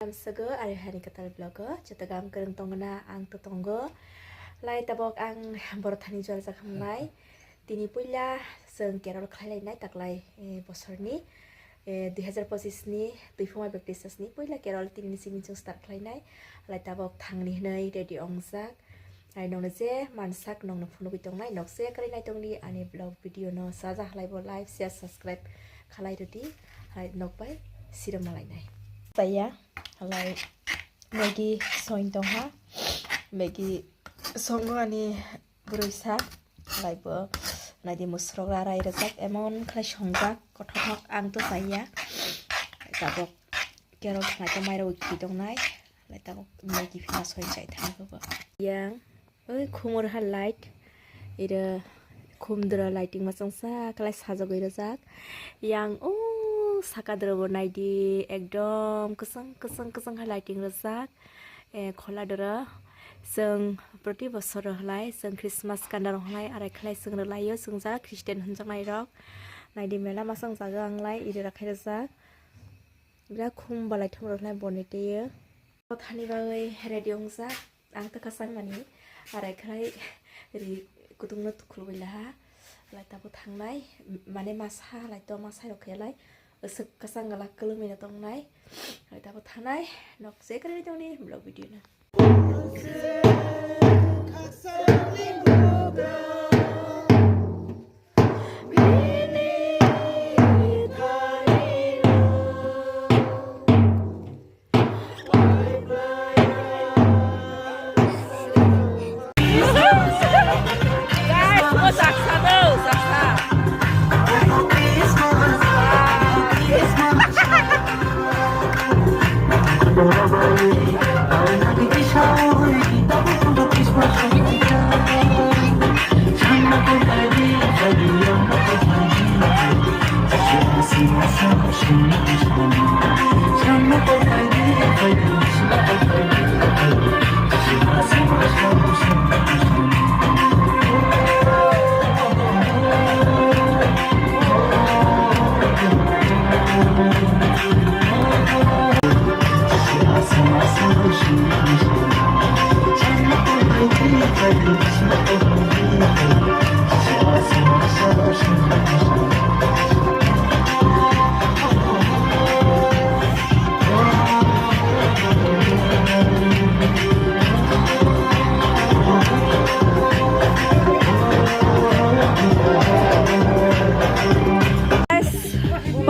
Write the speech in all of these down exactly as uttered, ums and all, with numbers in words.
Kamsago ari hani kwtal vlog o joto gam kwrwng tongna ang to tongo. Lai tabok ang boro thani jol jakhamnai. Tini puila chwng carol khlailainai taklai, eh, bosorni, eh, dui hazar pochisni Tuiphuma Baptist Churchni puila carol tinini simi chwng start khlainai. Lai tabok thangni hwnwi ready ongjak. Ai nongno je mansak nongno phunugwi tongnai, nok se kwrwi naitongdi ani vlog video no saja halaibo like, share, subscribe khalai rwdi. Hai nok bai sirwma lainai. Chaya halai Maggie soin tongha. Maggie songo ani bwrwisa. Halaibo naidi musrok rarai rwjak, emon khlai songjak, kothothok ang to chaya. Tabok carol khlai tongmai rok khi tongnai. Lai tabok Maggie phina soi chai thang khe bo. Yang, oi khumor ha light. Ira khumdra lighting masang sa kalai sajagwi rajak. Yang o saka dra bo naidi ekdom kwchang kwchang kwchang ha lighting rajak. Eh, khola dra chwng proti bosor rw halai chwng Christmas kanda rw halai arai khlai chwng rwlaio chwng ja Christian hwnjaknai rok. Naidi mela masang jaga ang lai iri rakhai rajak. Birat khum balai thum rok lai boni twi o. Thani bagwi ready wngjak. Ang ta kwchang mani arai khlai ri kutung no tukhulwi laha. Lai tabo thangnai, mane masa lai to masa rok khe lai. Aswk kwchang gala kwlwngwi no tongnai. Lai tabo thangnai. Nok se kwrwi tongni vlog video no.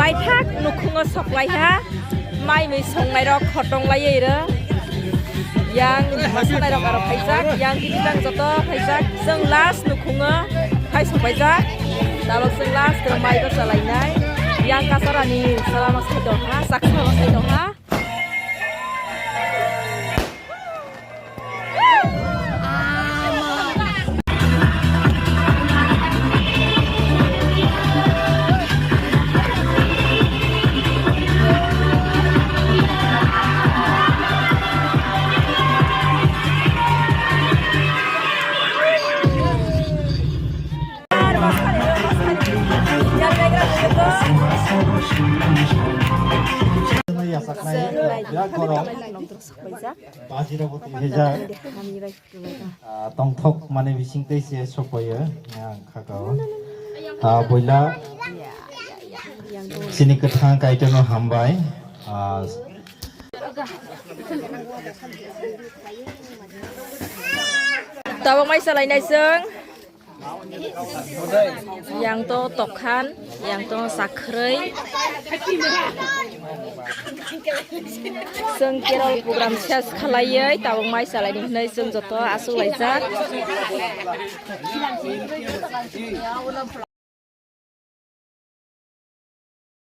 Paithak nukhungo soklaiha, mai mui songnairok khotong laiwi rw. Yang masanai rok aro phaijak, yang gini tang joto phaijak. Chwng last nukhungo phai sokpaijak. Tabok chwng last o mai bachalainai. Yang kasarani salama sai tongha, saksa sai tongha. Yasaknai birak borok. Bajirok bo twi haijak. Ah, tongthok mane bising tei se sokoyo. Yang khakao. Ah, boila. Chini kwthang Kaitorno hambai. Ah, Tabok mai salainai chwng. Yang to tokhan, yang to sakhwrwi. Chwng carol program ses khalaiwi tabok mai salaini hwnwi chwng joto achuk laijak.